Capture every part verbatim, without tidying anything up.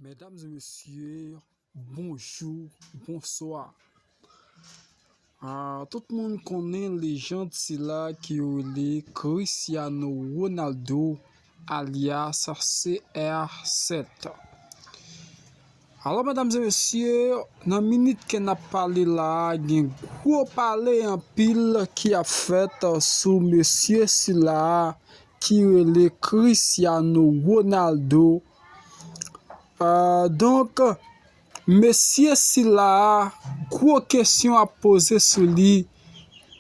Medam e mesye, bonjou, bonswa. Ah, tout moun konnen lejand sila ki rele Cristiano Ronaldo, alyas C R sèt. Alò, medam e mesye, nan minit ke n ap pale la a, gen gwo pale anpil ki ap fèt sou mesye sila a ki rele Cristiano Ronaldo. Ah, donk, mesye sila a, gwo kesyon ap poze sou li,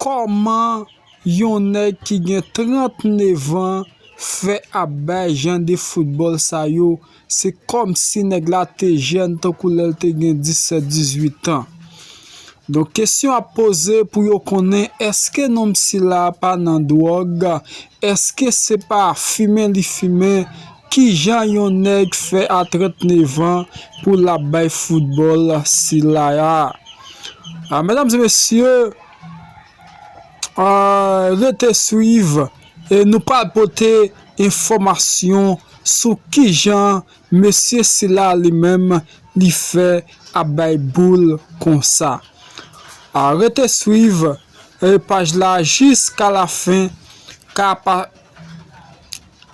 kòman yon nèg ki gen trannèf an fè ap bay jan de foutbòl sa yo? Se kòmsi nèg la te jèn tankou lè l te gen disèt, dizuit an. Donk, kesyon ap poze pou yo konnen èske nonm sila pa nan dwòg, èske se pa fimen li fimen, kijan yon nèg fè a trannèf an pou l ap bay foutbòl sila a? Ah, medam e mesye, ah, rete swiv e nou pral pote enfòmasyon sou kijan mesye sila li menm li fè ap bay boul konsa. Ah, rete swiv, eh, paj la jiska lafen, ka pa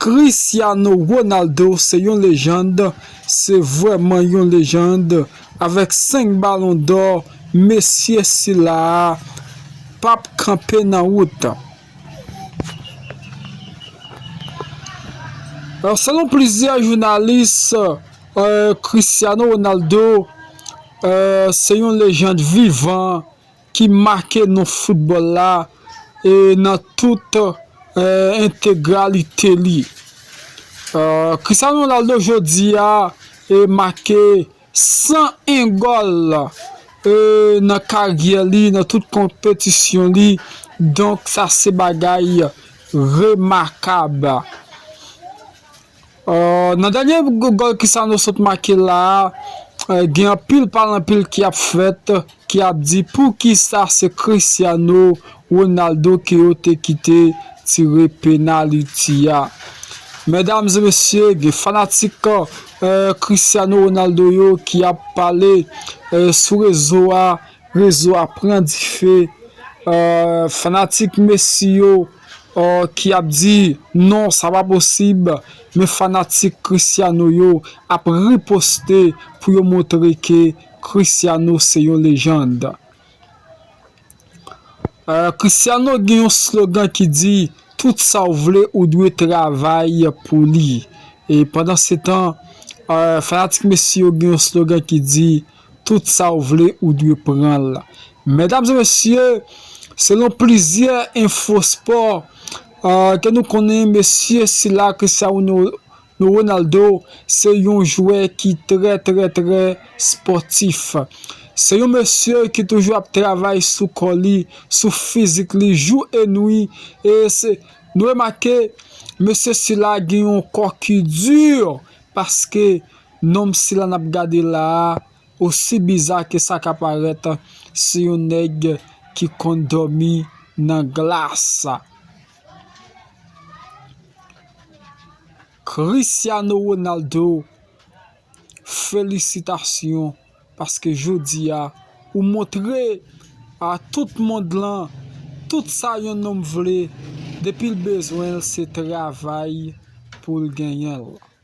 Cristiano Ronaldo se yon lejand, se vrèman yon lejand. Avèk senk balon dò, mesye sila a p ap kanpe nan wout. Alò, selon plizyè jounalis, eh, Cristiano Ronaldo, eh, se yon lejand vivan ki make non foutbòl la, e nan tout, eh, entegralite li. Eh, Cristiano Ronaldo jodi a, e make san en gòl, eh, nan karyè li, nan tout konpetisyon li. Donk, sa se bagay remakab. Eh, nan dènye g-, gòl Cristiano sot make la a, eh, gen anpil pale anpil ki ap fèt, ki ap di poukisa se Cristiano Ronaldo ke yo te kite tire penaliti a. Medam e mesye, gen fanatik, eh, Cristiano Ronaldo yo ki ap pale, eh, sou rezo a, rezo a pran dife. Eh, fanatik Messi yo, eh, ki ap di non, sa pa posib, men fanatik Cristiano yo ap riposte pou yo montre ke Cristiano se yon lejand. Eh, Cristiano gen yon slogan ki di, tout sa w vle, ou dwe travay pou li. E pandan se tan, eh, fanatik Messi yo gen yon slogan ki di, tout sa w vle, ou dwe pran l. Medam e mesye, selon plizyè enfo spò, eh, ke nou konnen, mesye sila Cristiano Ronaldo se yon jwè ki trè, trè, trè spòtif. Se yon mesye ki toujou ap travay sou kò li, sou fizik li, jou e nwi. E se, nou remake, mesye sila gen yon kò ki di, paske nonm sila n ap gade la a, osi biza ke sa ka parèt, se yon nèg ki konn dòmi nan glas. Cristiano Ronaldo, felisitasyon, paske jodi a, ou montre a tout mond lan, tout sa yon nonm vle, depi l bezwen l, se travay pou l genyen l.